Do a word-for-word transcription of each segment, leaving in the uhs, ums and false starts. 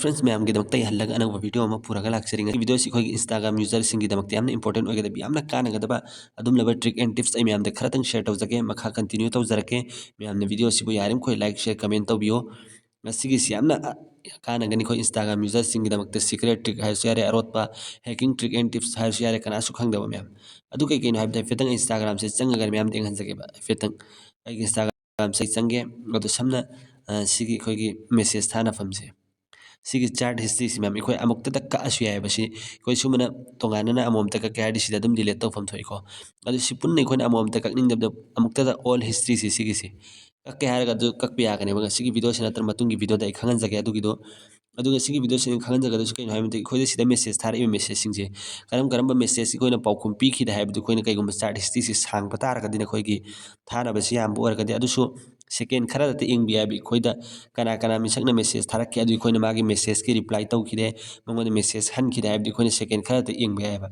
Friends, ꯃꯌꯥꯝꯒꯤꯗꯃꯛꯇ ꯑꯩ ꯍꯜꯂꯒ ꯑꯅꯧꯕ video ꯑꯃ ꯄꯨꯔꯒ ꯂꯥꯛꯆꯔꯤ꯫ ꯉꯁꯤ video ꯁꯤ ꯑꯩꯈꯣꯏꯒꯤ Instagram user ꯁꯤꯡꯒꯤꯗꯃꯛꯇ ꯌꯥꯝꯅ important ꯑꯣꯏꯒꯗꯕ, ꯌꯥꯝꯅ ꯀꯥꯟꯅꯒꯗꯕ ꯑꯗꯨꯝꯂꯕ trick and tips ꯑꯩ ꯃꯌꯥꯝꯗ ꯈꯔꯇꯪ share ꯇꯧꯖꯒꯦ꯫ ꯃꯈꯥ continue ꯇꯧꯖꯔꯛꯀꯦ꯫ ꯃꯌꯥꯝꯅ video ꯁꯤꯕꯨ ꯌꯥꯔꯤꯃꯈꯩ like, share, comment ꯇꯧꯕꯤꯌꯣ꯫ ꯃꯁꯤꯒꯤꯁꯤ ꯌꯥꯝꯅ, ꯑ, ꯀꯥꯟꯅꯒꯅꯤ ꯑꯩꯈꯣꯏ Instagram user ꯁꯤꯡꯒꯤꯗꯃꯛꯇ꯫ Secret trick ꯍꯥꯏꯔꯁꯨ ꯌꯥꯔꯦ, ꯑꯔꯣꯠꯄ hacking trick and tips ꯍꯥꯏꯔꯁꯨ ꯌꯥꯔꯦ, ꯀꯅꯥꯁꯨ ꯈꯪꯗꯕ ꯃꯌꯥꯝ꯫ ꯑꯗꯨ ꯀꯩ ꯀꯩꯅꯣ ꯍꯥꯏꯕꯗ, ꯍꯥꯏꯐꯦꯠꯇꯪ Instagram ꯁꯦ ꯆꯪꯉꯒ ꯃꯌꯥꯝꯗ ꯌꯦꯡꯍꯟꯖꯒꯦꯕ꯫ ꯍꯥꯏꯐꯦꯠꯇꯪ ꯑꯩꯒꯤ Instagram ꯁꯦ ꯆꯪꯒꯦ꯫ ꯑꯗꯣ ꯁꯝꯅ, ꯑ, ꯁꯤꯒꯤ ꯑꯩꯈꯣꯏꯒꯤ message ꯊꯥꯅꯐꯝꯁꯦ, ꯁꯤꯒꯤ chat history ꯁꯤ ꯃꯌꯥꯝ ꯑꯩꯈꯣꯏ ꯑꯃꯨꯛꯇꯗ ꯀꯛꯑꯁꯨ ꯌꯥꯏꯑꯕ꯫ ꯁꯤ ꯑꯩꯈꯣꯏ ꯁꯨꯃꯥꯏꯅ ꯇꯣꯉꯥꯟꯅꯅ ꯑꯃꯃꯝꯇ ꯀꯛꯀꯦ ꯍꯥꯏꯔꯗꯤ ꯁꯤꯗ ꯑꯗꯨꯝ delete ꯇꯧꯐꯝ ꯊꯣꯛꯏꯀꯣ꯫ ꯑꯗꯨ ꯁꯤ ꯄꯨꯟꯅ ꯑꯩꯈꯣꯏꯅ ꯑꯃꯃꯝꯇ ꯀꯛꯅꯤꯡꯗꯕꯗ ꯑꯃꯨꯛꯇꯗ all history ꯁꯤ ꯁꯤꯒꯤꯁꯤ ꯀꯛꯀꯦ ꯍꯥꯏꯔꯒ ꯑꯗꯨ ꯀꯛꯄ ꯌꯥꯒꯅꯦꯕ꯫ ꯉꯁꯤꯒꯤ video ꯁꯤ ꯅꯠꯇ꯭ꯔꯒ ꯃꯇꯨꯡꯒꯤ video ꯗ ꯑꯩ ꯈꯪꯍꯟꯖꯒꯦ ꯑꯗꯨꯒꯤꯗꯣ꯫ ꯑꯗꯨꯒ ꯁꯤꯒꯤ video ꯁꯤ ꯑꯩꯅ ꯈꯪꯍꯟꯖꯒꯗꯕꯁꯤ ꯀꯩꯅꯣ ꯍꯥꯏꯕ ꯃꯇꯝꯗ, ꯑꯩꯈꯣꯏꯗ ꯁꯤꯗ message ꯊꯥꯔꯛꯏꯕ message ꯁꯤꯡꯁꯦ ꯀꯔꯝ ꯀꯔꯝꯕ message ꯑꯩꯈꯣꯏꯅ ꯄꯥꯎꯈꯨꯝ ꯄꯤꯈꯤꯗꯦ ꯍꯥꯏꯕꯗꯨ ꯑꯩꯈꯣꯏꯅ ꯀꯩꯒꯨꯝꯕ chat history ꯁꯤ ꯁꯥꯡꯕ ꯇꯥꯔꯒꯗꯤ, ꯅꯈꯣꯏꯒꯤ ꯊꯥꯅꯕꯁꯤ ꯌꯥꯝꯕ ꯑꯣꯏꯔꯒꯗꯤ, ꯑꯗꯨꯁꯨ second ꯈꯔꯗꯇ ꯌꯦꯡꯕ ꯌꯥꯏꯕ꯫ ꯑꯩꯈꯣꯏꯗ ꯀꯅꯥ ꯀꯅꯥ ꯃꯤꯁꯛꯅ message ꯊꯥꯔꯛꯀꯦ, ꯑꯗꯨ ꯑꯩꯈꯣꯏꯅ ꯃꯥꯒꯤ message ꯀꯤ reply ꯇꯧꯈꯤꯗꯦ, ꯃꯉꯣꯟꯗ message ꯍꯟꯈꯤꯗꯦ ꯍꯥꯏꯕꯗꯤ ꯑꯩꯈꯣꯏꯅ second ꯈꯔꯗ ꯌꯦꯡꯕ ꯌꯥꯏꯑꯕ꯫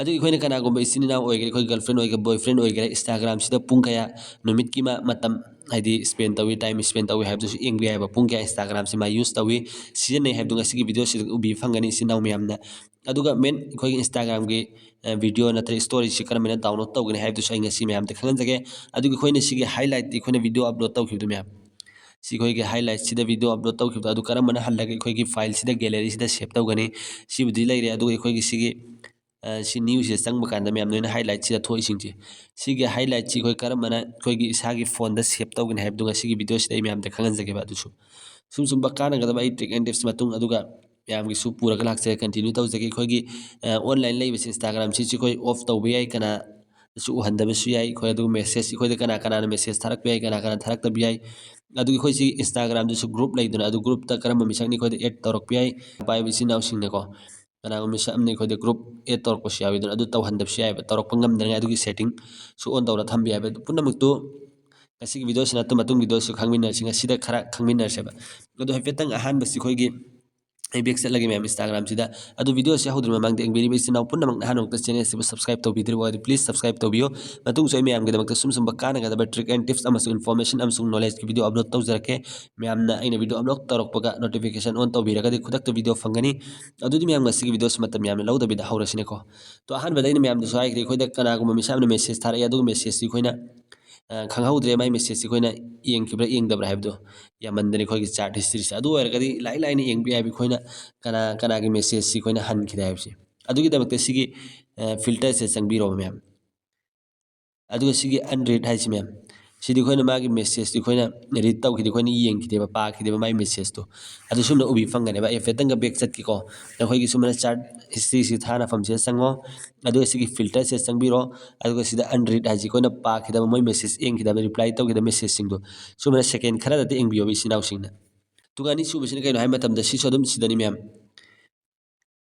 ꯑꯗꯨꯒꯤ ꯑꯩꯈꯣꯏꯅ ꯀꯅꯥꯒꯨꯝꯕ ꯏꯆꯤꯟ ꯏꯅꯥꯎ ꯑꯣꯏꯒꯦꯔꯥ, ꯑꯩꯈꯣꯏ girlfriend ꯑꯣꯏꯒꯦꯔꯥ, boyfriend ꯑꯣꯏꯒꯦꯔꯥ, Instagram ꯁꯤꯗ ꯄꯨꯡ ꯀꯌꯥ, ꯅꯨꯃꯤꯠꯀꯤ ꯃ-, ꯃꯇꯝ ꯍꯥꯏꯗꯤ spend ꯇꯧꯏ, time spend ꯇꯧꯏ ꯍꯥꯏꯕꯗꯨꯁꯨ ꯌꯦꯡꯕ ꯌꯥꯏꯑꯕ꯫ ꯄꯨꯡ ꯀꯌꯥ Instagram ꯁꯤ ꯃꯥ use ꯇꯧꯏ, ꯁꯤꯖꯤꯟꯅꯩ ꯍꯥꯏꯕꯗꯨ ꯉꯁꯤꯒꯤ video ꯁꯤꯗ ꯎꯕꯤꯕ ꯐꯪꯒꯅꯤ ꯏꯆꯤꯟ ꯏꯅꯥꯎ ꯃꯌꯥꯝꯅ꯫ ꯑꯗꯨꯒ main ꯑꯩꯈꯣꯏꯒꯤ Instagram ꯒꯤ, ꯑ, video ꯅꯠꯇ꯭ꯔꯒ story ꯁꯤ ꯀꯔꯝꯍꯥꯏꯅ download ꯇꯧꯒꯅꯤ ꯍꯥꯏꯕꯗꯨꯁꯨ ꯑꯩ ꯉꯁꯤ ꯃꯌꯥꯝꯗ ꯈꯪꯍꯟꯖꯒꯦ꯫ ꯑꯗꯨꯒ ꯑꯩꯈꯣꯏꯅ ꯁꯤꯒꯤ highlight ꯇꯤ ꯑꯩꯈꯣꯏꯅ video upload ꯇꯧꯈꯤꯕꯗꯨ ꯃꯌꯥꯝ, ꯁꯤ ꯑꯩꯈꯣꯏꯒꯤ highlight ꯁꯤꯗ video upload ꯇꯧꯈꯤꯕꯗꯣ, ꯑꯗꯨ ꯀꯔꯝꯕꯅ ꯍꯜꯂꯒ ꯑꯩꯈꯣꯏꯒꯤ file ꯁꯤꯗ, gallery ꯁꯤꯗ save ꯇꯧꯒꯅꯤ? ꯁꯤꯕꯨꯗꯤ ꯂꯩꯔꯦ꯫ ꯑꯗꯨꯒ ꯑꯩꯈꯣꯏꯒꯤ ꯁꯤꯒꯤ, ꯑ, ꯁꯤ new ꯁꯤꯗ ꯆꯪꯕ ꯀꯥꯟꯗ ꯃꯌꯥꯝ ꯅꯣꯏꯅ highlight ꯁꯤꯗ ꯊꯣꯛꯏꯁꯤꯡꯁꯦ, ꯁꯤꯒꯤ highlight ꯁꯤ ꯑꯩꯈꯣꯏ ꯀꯔꯝꯕꯅ ꯑꯩꯈꯣꯏꯒꯤ ꯏꯁꯥꯒꯤ phone ꯗ save ꯇꯧꯒꯅꯤ ꯍꯥꯏꯕꯗꯨ ꯉꯁꯤꯒꯤ video ꯁꯤꯗ ꯑꯩ ꯃꯌꯥꯝꯗ ꯈꯪꯍꯟꯖꯒꯦꯕ꯫ ꯑꯗꯨꯁꯨ ꯁꯨꯝ ꯁꯨꯝꯕ ꯀꯥꯟꯅꯒꯗꯕ ꯑꯩ trick and tips ꯃꯇꯨꯡ ꯑꯗꯨꯒ ꯃꯌꯥꯝꯒꯤꯁꯨ ꯄꯨꯔꯒ ꯂꯥꯛꯆꯒꯦ, continue ꯇꯧꯖꯒꯦ꯫ ꯑꯩꯈꯣꯏꯒꯤ, ꯑ, online ꯂꯩꯕꯁꯤ Instagram ꯁꯤꯁꯨ ꯑꯩꯈꯣꯏ off ꯇꯧꯕ ꯌꯥꯏ, ꯀꯅꯥꯁꯨ ꯎꯍꯟꯗꯕꯁꯨ ꯌꯥꯏ꯫ ꯑꯩꯈꯣꯏ ꯑꯗꯨꯒ message ꯑꯩꯈꯣꯏꯗ ꯀꯅꯥ ꯀꯅꯥꯅ message ꯊꯥꯔꯛꯄ ꯌꯥꯏ, ꯀꯅꯥ ꯀꯅꯥ ꯊꯥꯔꯛꯇꯕ ꯌꯥꯏ꯫ ꯑꯗꯨꯒꯤ ꯑꯩꯈꯣꯏ ꯁꯤ Instagram ꯗꯁꯨ group ꯂꯩꯗꯅ, ꯑꯗꯨ group ꯇ ꯀꯔꯝꯕ ꯃꯤꯁꯛꯅꯤ ꯑꯩꯈꯣꯏꯗ add ꯇꯧꯔꯛꯄ ꯌꯥꯏ, ꯄꯥꯏꯕ ꯏꯆꯤꯟ ꯏꯅꯥꯎꯁꯤꯡꯅꯀꯣ꯫ ꯀꯅꯥꯒꯨꯝꯕ ꯃꯤꯁꯛ ꯑꯃꯅ ꯑꯩꯈꯣꯏꯗ group add ꯇꯧꯔꯛꯄꯁꯨ ꯌꯥꯎꯋꯤꯗꯅ, ꯑꯗꯨ ꯇꯧꯍꯟꯗꯕꯁꯨ ꯌꯥꯏꯑꯕ, ꯇꯧꯔꯛꯄ ꯉꯝꯗꯅꯤꯡꯉꯥꯏ ꯑꯗꯨꯒꯤ setting ꯁꯨ on ꯇꯧꯔ ꯊꯝꯕ ꯌꯥꯏꯑꯕ꯫ ꯑꯗꯨ ꯄꯨꯝꯅꯃꯛꯇꯨ ꯉꯁꯤꯒꯤ video ꯁꯤ ꯅꯠꯇꯕ ꯃꯇꯨꯡ video ꯁꯨ ꯈꯪꯃꯤꯟꯅꯔꯁꯤ꯫ ꯉꯁꯤꯗ ꯈꯔ ꯈꯪꯃꯤꯟꯅꯔꯁꯦꯕ꯫ ꯑꯗꯣ ꯍꯥꯏꯐꯦꯠꯇꯪ ꯑꯍꯥꯟꯕꯁꯤ ꯑꯩꯈꯣꯏꯒꯤ ꯑꯩ back ꯆꯠꯂꯒꯦ ꯃꯌꯥꯝ Instagram-ꯁꯤꯗ꯫ ꯑꯗꯨ video-ꯁꯤ ꯍꯧꯗ꯭ꯔꯤꯉꯩ ꯃꯃꯥꯡꯗ ꯌꯦꯡꯕꯤꯔꯤꯕ ꯏꯆꯤꯟ ꯏꯅꯥꯎ ꯄꯨꯝꯅꯃꯛꯅ ꯑꯍꯥꯟꯕꯃꯛꯇ channel ꯑꯁꯤꯕꯨ subscribe ꯇꯧꯕꯤꯗ꯭ꯔꯤꯕ ꯑꯣꯏꯔꯗꯤ please subscribe ꯇꯧꯕꯤꯌꯨ꯫ ꯃꯇꯨꯡꯁꯨ ꯑꯩ ꯃꯌꯥꯝꯒꯤꯗꯃꯛꯇ ꯁꯨꯝ ꯁꯨꯝꯕ ꯀꯥꯟꯅꯒꯗꯕ trick and tips ꯑꯃꯁꯨꯡ information ꯑꯃꯁꯨꯡ knowledge-ꯀꯤ video upload ꯇꯧꯖꯔꯛꯀꯦ꯫ ꯃꯌꯥꯝꯅ ꯑꯩꯅ video upload ꯇꯧꯔꯛꯄꯒ notification on ꯇꯧꯕꯤꯔꯒꯗꯤ ꯈꯨꯗꯛꯇ video ꯐꯪꯒꯅꯤ꯫ ꯑꯗꯨꯗꯤ ꯃꯌꯥꯝ ꯉꯁꯤꯒꯤ video-ꯁꯤ ꯃꯇꯝ ꯌꯥꯝꯅ ꯂꯧꯗꯕꯤꯗ ꯍꯧꯔꯁꯤꯅꯦꯀꯣ꯫ ꯇꯣ, ꯑꯍꯥꯟꯕꯗ ꯑꯩꯅ ꯃꯌꯥꯝꯗꯁꯨ ꯍꯥꯏꯈ꯭ꯔꯦ, ꯑꯩꯈꯣꯏꯗ ꯀꯅꯥꯒꯨꯝꯕ ꯃꯤꯁꯛ ꯑꯃꯅ message ꯊꯥꯔꯛꯑꯦ, ꯑꯗꯨꯒ message-ꯁꯤ ꯑꯩꯈꯣꯏꯅ, ꯑ, ꯈꯪꯍꯧꯗ꯭ꯔꯦ ꯃꯥꯏ message-ꯁꯤ ꯑꯩꯈꯣꯏꯅ ꯌꯦꯡꯈꯤꯕ꯭ꯔꯥ ꯌꯦꯡꯗꯕ꯭ꯔꯥ ꯍꯥꯏꯕꯗꯣ꯫ ꯌꯥꯝꯃꯟꯗꯅ ꯑꯩꯈꯣꯏꯒꯤ chat history-ꯁꯦ꯫ ꯑꯗꯨ ꯑꯣꯏꯔꯒꯗꯤ ꯏꯂꯥꯏ ꯂꯥꯏꯅ ꯌꯦꯡꯕ ꯌꯥꯏꯕ ꯑꯩꯈꯣꯏꯅ ꯀꯅꯥ, ꯀꯅꯥꯒꯤ message-ꯁꯤ ꯑꯩꯈꯣꯏꯅ ꯍꯟꯈꯤꯗꯦ ꯍꯥꯏꯕꯁꯦ꯫ ꯑꯗꯨꯒꯤꯗꯃꯛꯇ ꯁꯤꯒꯤ, ꯑ, filter-ꯁꯦ ꯆꯪꯕꯤꯔꯣꯕ ꯃꯌꯥꯝ꯫ ꯑꯗꯨꯒ ꯁꯤꯒꯤ unread ꯍꯥꯏꯁꯤ ꯃꯌꯥꯝ, ꯁꯤꯗꯤ ꯑꯩꯈꯣꯏꯅ ꯃꯥꯒꯤ message-ꯇꯤ ꯑꯩꯈꯣꯏꯅ read ꯇꯧꯈꯤꯗꯦ, ꯑꯩꯈꯣꯏꯅ ꯌꯦꯡꯈꯤꯗꯦꯕ, ꯄꯥꯈꯤꯗꯦꯕ ꯃꯥꯒꯤ message-ꯇꯣ꯫ ꯑꯗꯨ ꯁꯨꯝꯅ ꯎꯕꯤ ꯐꯪꯒꯅꯦꯕ꯫ ꯑꯩ ꯍꯥꯏꯐꯦꯠꯇꯪꯒ back ꯆꯠꯀꯦꯀꯣ꯫ ꯑꯩꯈꯣꯏꯒꯤ ꯁꯨꯃꯥꯏꯅ chat history-ꯁꯤ ꯊꯥꯅꯐꯝꯁꯤꯗ ꯆꯪꯉꯣ꯫ ꯑꯗꯨꯒ ꯁꯤꯒꯤ filter-ꯁꯦ ꯆꯪꯕꯤꯔꯣ꯫ ꯑꯗꯨꯒ ꯁꯤꯗ unread ꯍꯥꯏꯁꯤ ꯑꯩꯈꯣꯏꯅ ꯄꯥꯈꯤꯗꯕ, ꯃꯣꯏ message ꯌꯦꯡꯈꯤꯗꯕ, reply ꯇꯧꯈꯤꯗꯕ message-ꯁꯤꯡꯗꯣ ꯁꯨꯃꯥꯏꯅ second ꯈꯔꯗꯗꯤ ꯌꯦꯡꯕꯤꯌꯣꯕ ꯏꯆꯤꯟ ꯏꯅꯥꯎꯁꯤꯡꯅ꯫ ꯑꯗꯨꯒ ꯑꯅꯤꯁꯨꯕꯁꯤꯅ ꯀꯩꯅꯣ ꯍꯥꯏꯕ ꯃꯇꯝꯗ ꯁꯤꯁꯨ ꯑꯗꯨꯝ ꯁꯤꯗꯅꯤ ꯃꯌꯥꯝ꯫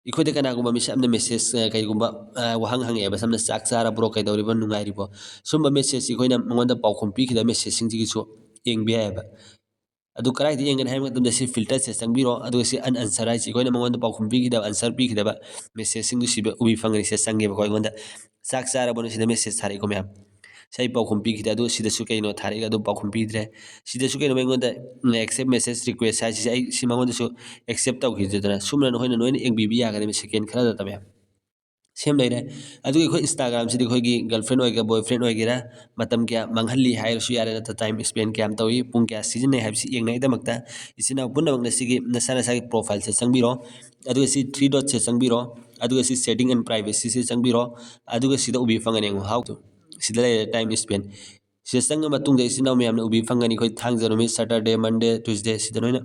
ꯑꯩꯈꯣꯏꯗ ꯀꯅꯥꯒꯨꯝꯕ ꯃꯤꯁꯛ ꯑꯃꯅ message, ꯑ, ꯀꯩꯒꯨꯝꯕ, ꯑ, ꯋꯥꯍꯪ ꯍꯪꯉꯛꯑꯦꯕ, ꯁꯝꯅ "ꯆꯥꯛ ꯆꯥꯔꯕ꯭ꯔꯣ? ꯀꯩꯗꯧꯔꯤꯕ? ꯅꯨꯡꯉꯥꯏꯔꯤꯕꯣ?" ꯁꯨꯝꯕ message ꯑꯩꯈꯣꯏꯅ ꯃꯉꯣꯟꯗ ꯄꯥꯎꯈꯨꯝ ꯄꯤꯈꯤꯗꯕ message-ꯁꯤꯡꯁꯤꯒꯤꯁꯨ ꯌꯦꯡꯕ ꯌꯥꯏꯑꯕ꯫ ꯑꯗꯨ ꯀꯗꯥꯏꯗ ꯌꯦꯡꯒꯅꯤ ꯍꯥꯏꯕ ꯃꯇꯝꯗ ꯁꯤ filter-ꯁꯦ ꯆꯪꯕꯤꯔꯣ, ꯑꯗꯨꯒ ꯁꯤ unanswer ꯍꯥꯏꯁꯤ ꯑꯩꯈꯣꯏꯅ ꯃꯉꯣꯟꯗ ꯄꯥꯎꯈꯨꯝ ꯄꯤꯈꯤꯗꯕ, answer ꯄꯤꯈꯤꯗꯕ message-ꯁꯤꯡꯗꯨ ꯁꯤꯗ ꯎꯕꯤ ꯐꯪꯒꯅꯤ꯫ ꯁꯤꯗ ꯆꯪꯒꯦꯕꯀꯣ, ꯑꯩꯉꯣꯟꯗ "ꯆꯥꯛ ꯆꯥꯔꯕꯣꯅ?" ꯁꯤꯗ message ꯊꯥꯔꯛꯏꯀꯣ ꯃꯌꯥꯝ꯫ ꯁꯤ ꯑꯩ ꯄꯥꯎꯈꯨꯝ ꯄꯤꯈꯤꯗꯦ, ꯑꯗꯨ ꯁꯤꯗꯁꯨ ꯀꯩꯅꯣ ꯊꯥꯔꯛꯏꯒ ꯑꯗꯨ ꯄꯥꯎꯈꯨꯝ ꯄꯤꯗ꯭ꯔꯦ꯫ ꯁꯤꯗꯁꯨ ꯀꯩꯅꯣ ꯑꯩꯉꯣꯟꯗ, ꯎꯝ, accept message request ꯍꯥꯏꯁꯤꯁꯦ ꯑꯩ ꯁꯤ ꯃꯉꯣꯟꯗꯁꯨ accept ꯇꯧꯈꯤꯗ꯭ꯔꯦꯗꯅ꯫ ꯁꯨꯝꯅ ꯅꯈꯣꯏꯅ ꯂꯣꯏꯅ ꯌꯦꯡꯕꯤꯕ ꯌꯥꯒꯅꯦꯕ second ꯈꯔꯗꯇ ꯃꯌꯥꯝ꯫ ꯁꯦꯝ ꯂꯩꯔꯦ꯫ ꯑꯗꯨꯒ ꯑꯩꯈꯣꯏ Instagram-ꯁꯤꯗꯤ ꯑꯩꯈꯣꯏꯒꯤ girlfriend ꯑꯣꯏꯒꯦꯔꯥ, boyfriend ꯑꯣꯏꯒꯦꯔꯥ, ꯃꯇꯝ ꯀꯌꯥ ꯃꯥꯡꯍꯜꯂꯤ ꯍꯥꯏꯔꯁꯨ ꯌꯥꯔꯦ, ꯅꯠꯇ꯭ꯔ time spend ꯀꯌꯥꯝ ꯇꯧꯏ, ꯄꯨꯡ ꯀꯌꯥ ꯁꯤꯖꯤꯟꯅꯩ ꯍꯥꯏꯕꯁꯤ ꯌꯦꯡꯅꯉꯥꯏꯗꯃꯛꯇ ꯏꯆꯤꯟ ꯏꯅꯥꯎ ꯄꯨꯝꯅꯃꯛꯅ ꯁꯤꯒꯤ ꯅꯁꯥ ꯅꯁꯥꯒꯤ profile-ꯁꯦ ꯆꯪꯕꯤꯔꯣ꯫ ꯑꯗꯨꯒ ꯁꯤ three dot-ꯁꯦ ꯆꯪꯕꯤꯔꯣ꯫ ꯑꯗꯨꯒ ꯁꯤ setting and privacy-ꯁꯦ ꯆꯪꯕꯤꯔꯣ꯫ ꯑꯗꯨꯒ ꯁꯤꯗ ꯎꯕꯤ ꯐꯪꯒꯅꯤ, ꯌꯦꯡꯉꯣ, how to꯫ ꯁꯤꯗ ꯂꯩꯔꯦ time spend꯫ ꯁꯤꯗ ꯆꯪꯉ ꯃꯇꯨꯡꯗ ꯏꯆꯤꯟ ꯏꯅꯥꯎ ꯃꯌꯥꯝꯅ ꯎꯕꯤ ꯐꯪꯒꯅꯤ, ꯑꯩꯈꯣꯏ ꯊꯥꯡꯖ ꯅꯨꯃꯤꯠ, Saturday, Monday, Tuesday ꯁꯤꯗ ꯅꯣꯏꯅ,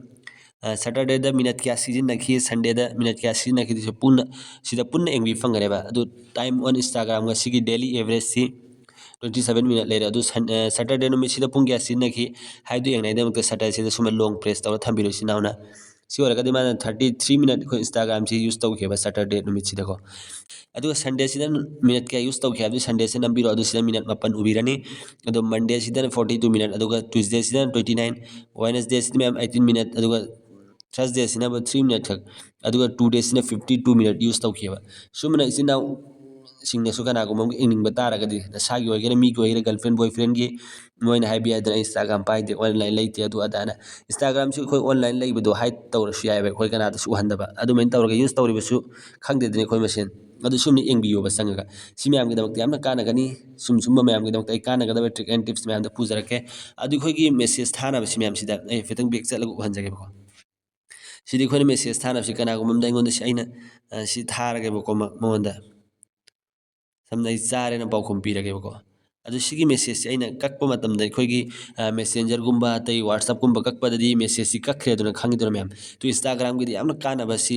ꯑ, Saturday-ꯗ minute ꯀꯌꯥ ꯁꯤꯖꯤꯟꯅꯈꯤ, Sunday-ꯗ minute ꯀꯌꯥ ꯁꯤꯖꯤꯟꯅꯈꯤ, ꯁꯤꯁꯨ ꯄꯨꯟꯅ, ꯁꯤꯗ ꯄꯨꯟꯅ ꯌꯦꯡꯕꯤ ꯐꯪꯒꯅꯦꯕ꯫ ꯑꯗꯨ time on Instagram ꯉꯁꯤꯒꯤ daily average-ꯁꯤ twenty seven minute ꯂꯩꯔꯦ꯫ ꯑꯗꯨ ꯁꯟ-, ꯑ, Saturday ꯅꯨꯃꯤꯠꯁꯤꯗ ꯄꯨꯡ ꯀꯌꯥ ꯁꯤꯖꯤꯟꯅꯈꯤ ꯍꯥꯏꯕꯗꯨ ꯌꯦꯡꯅꯉꯥꯏꯗꯃꯛꯇ Saturday-ꯁꯤꯗ ꯁꯨꯝꯕ long press ꯇꯧꯔ ꯊꯝꯕꯤꯔꯣ ꯏꯆꯤꯟ ꯏꯅꯥꯎꯅ꯫ ꯁꯤ ꯑꯣꯏꯔꯒꯗꯤ ꯃꯥꯅ thirty three minute ꯑꯩꯈꯣꯏ Instagram-ꯁꯤ use ꯇꯧꯈꯤꯕ Saturday ꯅꯨꯃꯤꯠꯁꯤꯗꯀꯣ꯫ ꯑꯗꯨꯒ Sunday-ꯁꯤꯗ minute ꯀꯌꯥ use ꯇꯧꯈꯤ ꯍꯥꯏꯕꯗꯨ Sunday-ꯁꯤꯗ ꯅꯝꯕꯤꯔꯣ, ꯑꯗꯨ ꯁꯤꯗ minute ꯃꯥꯄꯟ ꯎꯕꯤꯔꯅꯤ꯫ ꯑꯗꯣ Monday-ꯁꯤꯗꯅ forty two minute, ꯑꯗꯨꯒ Tuesday-ꯁꯤꯗꯅ twenty nine, Wednesday-ꯁꯤꯗ ꯃꯌꯥꯝ eighteen minute, ꯑꯗꯨꯒ Thursday ꯁꯤꯅ three minute ꯈꯛ, ꯑꯗꯨꯒ two days ꯁꯤꯅ fifty two minute use ꯇꯧꯈꯤꯑꯕ꯫ ꯁꯨꯝꯕꯅ ꯏꯆꯤꯟ ꯏꯅꯥꯎꯁꯤꯡꯅꯁꯨ ꯀꯅꯥꯒꯨꯝꯕ ꯑꯃ ꯌꯦꯡꯅꯤꯡꯕ ꯇꯥꯔꯒꯗꯤ, ꯅꯁꯥꯒꯤ ꯑꯣꯏꯒꯦꯔꯥ, ꯃꯤꯒꯤ ꯑꯣꯏꯒꯦꯔꯥ, girlfriend boyfriendꯒꯤ ꯃꯣꯏꯅ ꯍꯥꯏꯕ ꯌꯥꯏꯗꯅ, "Instagram ꯄꯥꯏꯗꯦ, online ꯂꯩꯇꯦ, ꯑꯗꯨ ꯑꯗꯥꯅ"꯫ Instagramꯁꯨ ꯑꯩꯈꯣꯏ online ꯂꯩꯕꯗꯣ hide ꯇꯧꯔꯁꯨ ꯌꯥꯏꯑꯕ, ꯑꯩꯈꯣꯏ ꯀꯅꯥꯗꯁꯨ ꯎꯍꯟꯗꯕ꯫ ꯑꯗꯨꯃꯥꯏꯅ ꯇꯧꯔꯒ use ꯇꯧꯔꯤꯕꯁꯨ ꯈꯪꯗꯦꯗꯅ ꯑꯩꯈꯣꯏ ꯃꯁꯦꯟ꯫ ꯑꯗꯨ ꯁꯨꯝꯅ ꯌꯦꯡꯕꯤꯌꯣꯕ ꯆꯪꯉꯒ꯫ ꯁꯤ ꯃꯌꯥꯝꯒꯤꯗꯃꯛꯇ ꯌꯥꯝꯅ ꯀꯥꯟꯅꯒꯅꯤ꯫ ꯁꯨꯝ ꯁꯨꯝꯕ ꯃꯌꯥꯝꯒꯤꯗꯃꯛꯇ ꯑꯩ ꯀꯥꯟꯅꯒꯗꯕ trick and tips ꯃꯌꯥꯝꯗꯣ ꯄꯨꯖꯔꯛꯀꯦ꯫ ꯑꯗꯨ ꯑꯩꯈꯣꯏꯒꯤ message ꯊꯥꯅꯕꯁꯤ ꯃꯌꯥꯝꯁꯤꯗ ꯑꯩ ꯍꯥꯏꯐꯦꯠꯇꯪ back ꯆꯠꯂꯒ ꯎꯍꯟꯖꯒꯦꯕꯀꯣ꯫ ꯁꯤꯗꯤ ꯑꯩꯈꯣꯏꯅ message ꯊꯥꯅꯕꯁꯤ ꯀꯅꯥꯒꯨꯝꯕ ꯑꯃꯗ ꯑꯩꯉꯣꯟꯗ ꯁꯤ ꯑꯩꯅ, ꯑ, ꯁꯤ ꯊꯥꯔꯒꯦꯕꯀꯣ, ꯃ-, ꯃꯉꯣꯟꯗ꯫ ꯁꯝꯅ ꯑꯩ ꯆꯥꯔꯦꯅ ꯄꯥꯎꯈꯨꯝ ꯄꯤꯔꯒꯦꯕꯀꯣ꯫ ꯑꯗꯨ ꯁꯤꯒꯤ messageꯁꯦ ꯑꯩꯅ ꯀꯛꯄ ꯃꯇꯝꯗ ꯑꯩꯈꯣꯏꯒꯤ, ꯑ, Messengerꯒꯨꯝꯕ ꯑꯇꯩ WhatsAppꯀꯨꯝꯕ ꯀꯛꯄꯗꯗꯤ messageꯁꯤ ꯀꯛꯈ꯭ꯔꯦ ꯑꯗꯨꯅ ꯈꯪꯉꯤꯗꯅ ꯃꯌꯥꯝ꯫ ꯑꯗꯨ Instagramꯒꯤꯗꯤ ꯌꯥꯝꯅ ꯀꯥꯟꯅꯕ ꯁꯤ,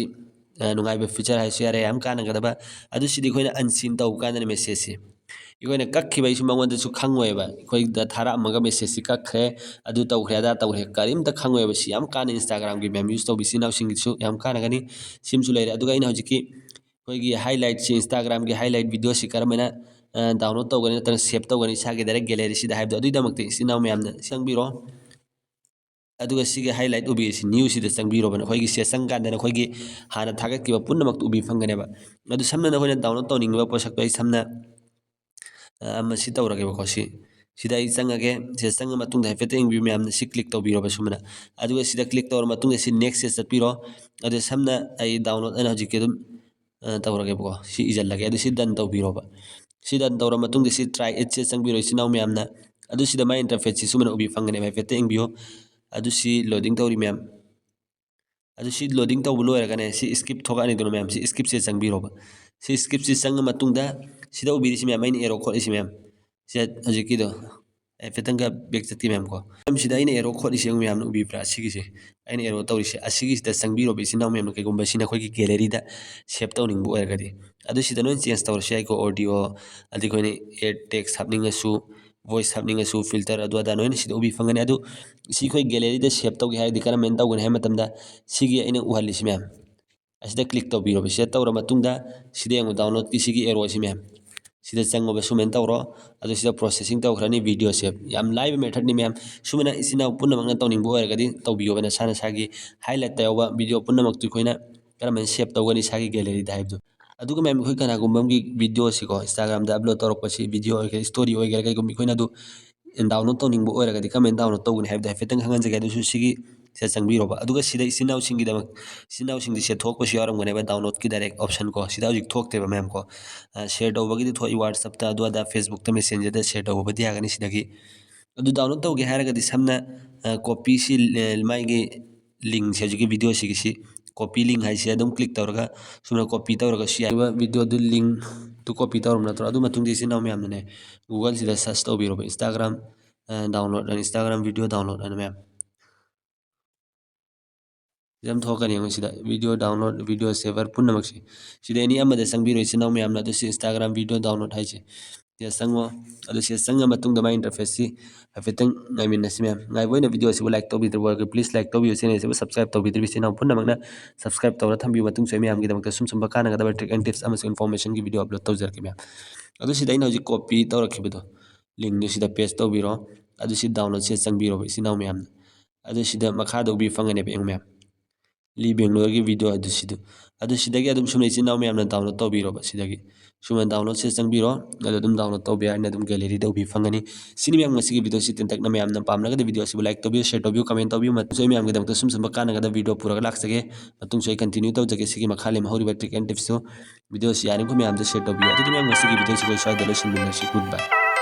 ꯑ, ꯅꯨꯡꯉꯥꯏꯕ feature ꯍꯥꯏꯁꯨ ꯌꯥꯔꯦ, ꯌꯥꯝ ꯀꯥꯟꯅꯒꯗꯕ꯫ ꯑꯗꯨ ꯁꯤꯗꯤ ꯑꯩꯈꯣꯏꯅ unseen ꯇꯧꯕ ꯀꯥꯟꯗꯅ messageꯁꯤ ꯑꯩꯈꯣꯏꯅ ꯀꯛꯈꯤꯕꯩꯁꯨ ꯃꯉꯣꯟꯗꯁꯨ ꯈꯪꯉꯣꯏꯕ꯫ ꯑꯩꯈꯣꯏꯗ ꯊꯥꯔꯛꯑꯝꯃꯒ messageꯁꯤ ꯀꯛꯈ꯭ꯔꯦ, ꯑꯗꯨ ꯇꯧꯈ꯭ꯔꯦ, ꯑꯗꯥ ꯇꯧꯈ꯭ꯔꯦ, ꯀꯔꯤꯝꯇ ꯈꯪꯉꯣꯏꯕ꯫ ꯁꯤ ꯌꯥꯝ ꯀꯥꯟꯅꯩ Instagramꯒꯤ ꯃꯌꯥꯝ use ꯇꯧꯕ ꯏꯆꯤꯟ ꯏꯅꯥꯎꯁꯤꯡꯒꯤꯁꯨ ꯌꯥꯝ ꯀꯥꯟꯅꯒꯅꯤ꯫ ꯁꯤꯝꯁꯨ ꯂꯩꯔꯦ꯫ ꯑꯗꯨꯒ ꯑꯩꯅ ꯍꯧꯖꯤꯛꯀꯤ ꯑꯩꯈꯣꯏꯒꯤ highlightꯁꯤ, Instagramꯒꯤ highlight videoꯁꯤ ꯀꯔꯝꯍꯥꯏꯅ, ꯑ, download ꯇꯧꯒꯅꯤ ꯅꯠꯇ꯭ꯔꯒ save ꯇꯧꯒꯅꯤ ꯏꯁꯥꯒꯤ direct galleryꯁꯤꯗ ꯍꯥꯏꯕꯗꯣ, ꯑꯗꯨꯒꯤꯗꯃꯛꯇ ꯏꯆꯤꯟ ꯏꯅꯥꯎ ꯃꯌꯥꯝꯅ ꯆꯪꯕꯤꯔꯣ꯫ ꯑꯗꯨꯒ ꯁꯤꯒꯤ highlight ꯎꯕꯤꯁꯤ newꯁꯤꯗ ꯆꯪꯕꯤꯔꯣꯕ꯫ ꯅꯈꯣꯏꯒꯤ ꯁꯤꯗ ꯆꯪꯀꯥꯟꯗ ꯅꯈꯣꯏꯒꯤ ꯍꯥꯟꯅ ꯊꯥꯒꯠꯈꯤꯕ ꯄꯨꯝꯅꯃꯛꯇꯨ ꯎꯕꯤ ꯐꯪꯒꯅꯦꯕ꯫ ꯑꯗꯨ ꯁꯝꯅ ꯅꯈꯣꯏꯅ download ꯇꯧꯅꯤꯡꯉꯤꯕ ꯄꯣꯠꯁꯛꯇꯣ ꯑꯩ ꯁꯝꯅ, ꯑ, ꯑꯃ ꯁꯤ ꯇꯧꯔꯒꯦꯕꯀꯣ꯫ ꯁꯤ, ꯁꯤꯗ ꯑꯩ ꯆꯪꯉꯒꯦ꯫ ꯁꯤꯗ ꯆꯪꯉ ꯃꯇꯨꯡꯗ ꯍꯥꯏꯐꯦꯠꯇ ꯌꯦꯡꯕꯤꯌꯨ ꯃꯌꯥꯝꯅ꯫ ꯁꯤ click ꯇꯧꯕꯤꯔꯣꯕ ꯁꯨꯃꯥꯏꯅ꯫ ꯑꯗꯨꯒ ꯁꯤꯗ click ꯇꯧꯔ ꯃꯇꯨꯡꯗ ꯁꯤ nextꯁꯦ ꯆꯠꯄꯤꯔꯣ꯫ ꯑꯗꯨ ꯁꯝꯅ ꯑꯩ download ꯑꯅ ꯍꯧꯖꯤꯛꯀꯤ ꯑꯗꯨꯝ, ꯑ, ꯇꯧꯔꯒꯦꯕꯀꯣ꯫ ꯁꯤ ꯏꯖꯜꯂꯒꯦ꯫ ꯑꯗꯨ ꯁꯤ done ꯇꯧꯕꯤꯔꯣꯕ꯫ ꯁꯤ done ꯇꯧꯔ ꯃꯇꯨꯡꯗ ꯁꯤ try itꯁꯦ ꯆꯪꯕꯤꯔꯣ ꯏꯆꯤꯟ ꯏꯅꯥꯎ ꯃꯌꯥꯝꯅ꯫ ꯑꯗꯨ ꯁꯤꯗ ꯃꯥꯏ interfaceꯁꯤ ꯁꯨꯃꯥꯏꯅ ꯎꯕꯤ ꯐꯪꯒꯅꯦꯕ꯫ ꯍꯥꯏꯐꯦꯠꯇ ꯌꯦꯡꯕꯤꯌꯨ꯫ ꯑꯗꯨ ꯁꯤ loading ꯇꯧꯔꯤ ꯃꯌꯥꯝ꯫ ꯑꯗꯨ ꯁꯤ loading ꯇꯧꯕ ꯂꯣꯏꯔꯒꯅꯦ, ꯁꯤ skip ꯊꯣꯛꯂꯛꯑꯅꯤꯗꯅ ꯃꯌꯥꯝ, ꯁꯤ skipꯁꯦ ꯆꯪꯕꯤꯔꯣꯕ꯫ ꯁꯤ skipꯁꯤ ꯆꯪꯉ ꯃꯇꯨꯡꯗ ꯁꯤꯗ ꯎꯕꯤꯔꯤꯁꯤ ꯃꯌꯥꯝ, ꯑꯩꯅ arrow ꯈꯣꯠꯂꯤꯁꯤ ꯃꯌꯥꯝ, ꯁꯤ ꯍꯧꯖꯤꯛꯀꯤꯗꯣ ꯍꯥꯏꯐꯦꯠꯇꯪꯒ back ꯆꯠꯀꯦ ꯃꯌꯥꯝ ꯀꯣ꯫ ꯃꯌꯥꯝ ꯁꯤꯗ ꯑꯩꯅ arrow ꯈꯣꯠꯂꯤꯁꯤ ꯌꯦꯡꯉꯨ ꯃꯌꯥꯝꯅ ꯎꯕꯤꯕ꯭ꯔꯥ? ꯑꯁꯤꯒꯤꯁꯦ ꯑꯩꯅ arrow ꯇꯧꯔꯤꯁꯦ, ꯑꯁꯤꯒꯤꯁꯤꯗ ꯆꯪꯕꯤꯔꯣꯕ ꯏꯆꯤꯟ ꯏꯅꯥꯎ ꯃꯌꯥꯝꯅ, ꯀꯩꯒꯨꯝꯕ ꯁꯤ ꯅꯈꯣꯏꯒꯤ galleryꯗ save ꯇꯧꯅꯤꯡꯕ ꯑꯣꯏꯔꯒꯗꯤ꯫ ꯑꯗꯨ ꯁꯤꯗ ꯂꯣꯏ change ꯇꯧꯔꯁꯨ ꯌꯥꯏꯀꯣ, audio, ꯑꯗꯩ ꯑꯩꯈꯣꯏꯅ add text ꯍꯥꯞꯅꯤꯡꯉꯁꯨ, voice ꯍꯥꯞꯅꯤꯡꯉꯁꯨ, filter ꯑꯗꯨ ꯑꯗꯥ ꯂꯣꯏꯅ ꯁꯤꯗ ꯎꯕꯤ ꯐꯪꯒꯅꯤ꯫ ꯑꯗꯨ ꯁꯤ ꯑꯩꯈꯣꯏ galleryꯗ save ꯇꯧꯒꯦ ꯍꯥꯏꯔꯗꯤ ꯀꯔꯝꯍꯥꯏꯅ ꯇꯧꯒꯅꯤ ꯍꯥꯏꯕ ꯃꯇꯝꯗ, ꯁꯤꯒꯤ ꯑꯩꯅ ꯎꯍꯜꯂꯤꯁꯤ ꯃꯌꯥꯝ ꯑꯁꯤꯗ click ꯇꯧꯕꯤꯔꯣꯕ꯫ ꯁꯤꯗ ꯇꯧꯔ ꯃꯇꯨꯡꯗ ꯁꯤꯗ ꯌꯦꯡꯉꯨ, downloadꯀꯤ ꯁꯤꯒꯤ arrowꯁꯤ ꯃꯌꯥꯝ, ꯁꯤꯗ ꯆꯪꯉꯣꯕ, ꯁꯨꯃꯥꯏꯅ ꯇꯧꯔꯣ꯫ ꯑꯗꯨ ꯁꯤꯗ processing ꯇꯧꯈ꯭ꯔꯅꯤ video ꯁꯦ꯫ ꯌꯥꯝ ꯂꯥꯏꯕ method ꯅꯤ ꯃꯌꯥꯝ꯫ ꯁꯨꯃꯥꯏꯅ ꯏꯆꯤꯟ ꯏꯅꯥꯎ ꯄꯨꯝꯅꯃꯛꯅ ꯇꯧꯅꯤꯡꯕ ꯑꯣꯏꯔꯒꯗꯤ ꯇꯧꯕꯤꯌꯣꯕ, ꯅꯁꯥ ꯅꯁꯥꯒꯤ highlight ꯇ ꯌꯥꯎꯕ video ꯄꯨꯝꯅꯃꯛꯇꯨ ꯑꯩꯈꯣꯏꯅ ꯀꯔꯝꯍꯥꯏꯅ save ꯇꯧꯒꯅꯤ ꯏꯁꯥꯒꯤ gallery ꯗ ꯍꯥꯏꯕꯗꯣ꯫ ꯑꯗꯨꯒ ꯃꯌꯥꯝ, ꯑꯩꯈꯣꯏ ꯀꯅꯥꯒꯨꯝꯕ ꯑꯃꯒꯤ video ꯁꯤꯀꯣ, Instagram ꯗ upload ꯇꯧꯔꯛꯄꯁꯤ, video ꯑꯣꯏꯒꯦꯔꯥ, story ꯑꯣꯏꯒꯦꯔꯥ, ꯀꯩꯒꯨꯝꯕ ꯑꯩꯈꯣꯏꯅ ꯑꯗꯨ download ꯇꯧꯅꯤꯡꯕ ꯑꯣꯏꯔꯒꯗꯤ ꯀꯔꯝꯍꯥꯏꯅ download ꯇꯧꯒꯅꯤ ꯍꯥꯏꯕꯗꯣ ꯍꯥꯏꯐꯦꯠꯇꯪ ꯈꯪꯍꯟꯖꯒꯦ꯫ ꯑꯗꯨꯁꯨ ꯁꯤꯒꯤ ꯁꯤꯗ ꯆꯪꯕꯤꯔꯣꯕ꯫ ꯑꯗꯨꯒ ꯁꯤꯗ ꯏꯆꯤꯟ ꯏꯅꯥꯎꯁꯤꯡꯒꯤꯗꯃꯛ, ꯏꯆꯤꯟ ꯏꯅꯥꯎꯁꯤꯡꯗꯤ ꯁꯤꯗ ꯊꯣꯛꯄꯁꯨ ꯌꯥꯎꯔꯝꯒꯅꯦꯕ, download ꯀꯤ direct option ꯀꯣ꯫ ꯁꯤꯗ ꯍꯧꯖꯤꯛ ꯊꯣꯛꯇꯦꯕ ꯃꯌꯥꯝ ꯀꯣ꯫ ꯑ, share ꯇꯧꯕꯒꯤꯗꯤ ꯊꯣꯛꯏ, WhatsApp ꯇ, ꯑꯗꯨ ꯑꯗꯥ, Facebook ꯇ, Messenger ꯗ share ꯇꯧꯕꯕꯨꯗꯤ ꯌꯥꯒꯅꯤ꯫ ꯁꯤꯗꯒꯤ ꯑꯗꯨ download ꯇꯧꯒꯦ ꯍꯥꯏꯔꯒꯗꯤ ꯁꯝꯅ, ꯑ, copy ꯁꯤ, ꯑ, ꯃꯥꯒꯤ link ꯁꯦ, ꯍꯧꯖꯤꯛꯀꯤ video ꯁꯤꯒꯤꯁꯤ copy link ꯍꯥꯏꯁꯦ ꯑꯗꯨꯝ click ꯇꯧꯔꯒ ꯁꯨꯃꯥꯏꯅ copy ꯇꯧꯔꯒꯁꯨ ꯌꯥꯏ꯫ Video ꯗꯨ link ꯇꯨ copy ꯇꯧꯔꯕ ꯅꯠꯇ꯭ꯔꯣ? ꯑꯗꯨ ꯃꯇꯨꯡꯗ ꯏꯆꯤꯟ ꯏꯅꯥꯎ ꯃꯌꯥꯝꯅꯅꯦ, Google ꯁꯤꯗ search ꯇꯧꯕꯤꯔꯣꯕ, Instagram, ꯑ, download, Instagram video download ꯍꯥꯏꯅ ꯃꯌꯥꯝ꯫ ꯁꯤꯗ ꯑꯗꯨꯝ ꯊꯣꯛꯀꯅꯤ, ꯌꯦꯡꯉꯨ ꯁꯤꯗ, video download, video saver ꯄꯨꯝꯅꯃꯛꯁꯦ꯫ ꯁꯤꯗ any ꯑꯃꯗ ꯆꯪꯕꯤꯔꯣ ꯏꯆꯤꯟ ꯏꯅꯥꯎ ꯃꯌꯥꯝꯅ꯫ ꯑꯗꯨ ꯁꯤ Instagram video download ꯍꯥꯏꯁꯦ꯫ ꯁꯤꯗ ꯆꯪꯉꯣ꯫ ꯑꯗꯨ ꯁꯤꯗ ꯆꯪꯉ ꯃꯇꯨꯡꯗ ꯃꯥꯏ interface ꯁꯤ ꯍꯥꯏꯐꯦꯠꯇꯪ ꯉꯥꯏꯃꯤꯟꯅꯁꯤ ꯃꯌꯥꯝ꯫ ꯉꯥꯏꯕ ꯑꯣꯏꯅ video ꯁꯤꯕꯨ like ꯇꯧꯕꯤꯗ꯭ꯔꯕ ꯑꯣꯏꯔꯒꯗꯤ please like ꯇꯧꯕꯤꯌꯨ꯫ Channel ꯁꯤꯕꯨ subscribe ꯇꯧꯕꯤꯗ꯭ꯔꯤꯕ ꯏꯆꯤꯟ ꯏꯅꯥꯎ ꯄꯨꯝꯅꯃꯛꯅ subscribe ꯇꯧꯔ ꯊꯝꯕꯤꯌꯨ꯫ ꯃꯇꯨꯡꯁꯨ ꯑꯩ ꯃꯌꯥꯝꯒꯤꯗꯃꯛꯇ ꯁꯨꯝ ꯁꯨꯝꯕ ꯀꯥꯟꯅꯒꯗꯕ trick and tips ꯑꯃꯁꯨꯡ information ꯒꯤ video upload ꯇꯧꯖꯔꯛꯀꯦ ꯃꯌꯥꯝ꯫ ꯑꯗꯨ ꯁꯤꯗ ꯑꯩꯅ ꯍꯧꯖꯤꯛ copy ꯇꯧꯔꯛꯈꯤꯕꯗꯣ, link ꯗꯨ ꯁꯤꯗ paste ꯇꯧꯕꯤꯔꯣ꯫ ꯑꯗꯨ ꯁꯤ download ꯁꯤꯗ ꯆꯪꯕꯤꯔꯣꯕ ꯏꯆꯤꯟ ꯏꯅꯥꯎ ꯃꯌꯥꯝꯅ꯫ ꯑꯗꯨ ꯁꯤꯗ ꯃꯈꯥꯗ ꯎꯕꯤ ꯐꯪꯒꯅꯦꯕ, ꯌꯦꯡꯉꯨ ꯃꯌꯥꯝ꯫ ꯂꯤ ꯕꯦꯡꯒ꯭ꯂꯣꯔꯒꯤ video ꯑꯗꯨ ꯁꯤꯗ꯫ ꯑꯗꯨ ꯁꯤꯗꯒꯤ ꯑꯗꯨꯝ ꯁꯨꯝ ꯏꯆꯤꯟ ꯏꯅꯥꯎ ꯃꯌꯥꯝꯅ download ꯇꯧꯕꯤꯔꯣꯕ꯫ ꯁꯤꯗꯒꯤ ꯁꯨꯃꯥꯏꯅ download ꯁꯤꯗ ꯆꯪꯕꯤꯔꯣ꯫ ꯑꯗꯨ ꯑꯗꯨꯝ download ꯇꯧꯕ ꯌꯥꯏ, ꯑꯗꯨꯝ gallery ꯗ ꯎꯕꯤ ꯐꯪꯒꯅꯤ꯫ ꯁꯤꯅꯤ ꯃꯌꯥꯝ ꯉꯁꯤꯒꯤ video ꯁꯤ ꯇꯦꯟꯇꯛꯅ꯫ ꯃꯌꯥꯝꯅ ꯄꯥꯝꯂꯒꯗꯤ video ꯁꯤꯕꯨ like ꯇꯧꯕꯤꯌꯨ, share ꯇꯧꯕꯤꯌꯨ, comment ꯇꯧꯕꯤꯌꯨ꯫ ꯃꯇꯨꯡꯁꯨ ꯑꯩ ꯃꯌꯥꯝꯒꯤꯗꯃꯛꯇ ꯁꯨꯝ ꯁꯨꯝꯕ ꯀꯥꯟꯅꯒꯗꯕ video ꯄꯨꯔꯒ ꯂꯥꯛꯆꯒꯦ꯫ ꯃꯇꯨꯡꯁꯨ ꯑꯩ continue ꯇꯧꯖꯒꯦ꯫ ꯁꯤꯒꯤ ꯃꯈꯥ ꯂꯩꯍꯧꯔꯤꯕ trick and tips two video ꯁꯤ ꯌꯥꯔꯤꯈꯣꯏ ꯃꯌꯥꯝꯗ share ꯇꯧꯕꯤꯌꯨ꯫ ꯑꯗꯨꯗꯤ ꯃꯌꯥꯝ ꯉꯁꯤꯒꯤ video ꯁꯤ ꯑꯩꯈꯣꯏ ꯁ꯭ꯋꯥꯏꯗ ꯂꯣꯏꯁꯤꯟꯃꯤꯟꯅꯁꯤ꯫ Good bye꯫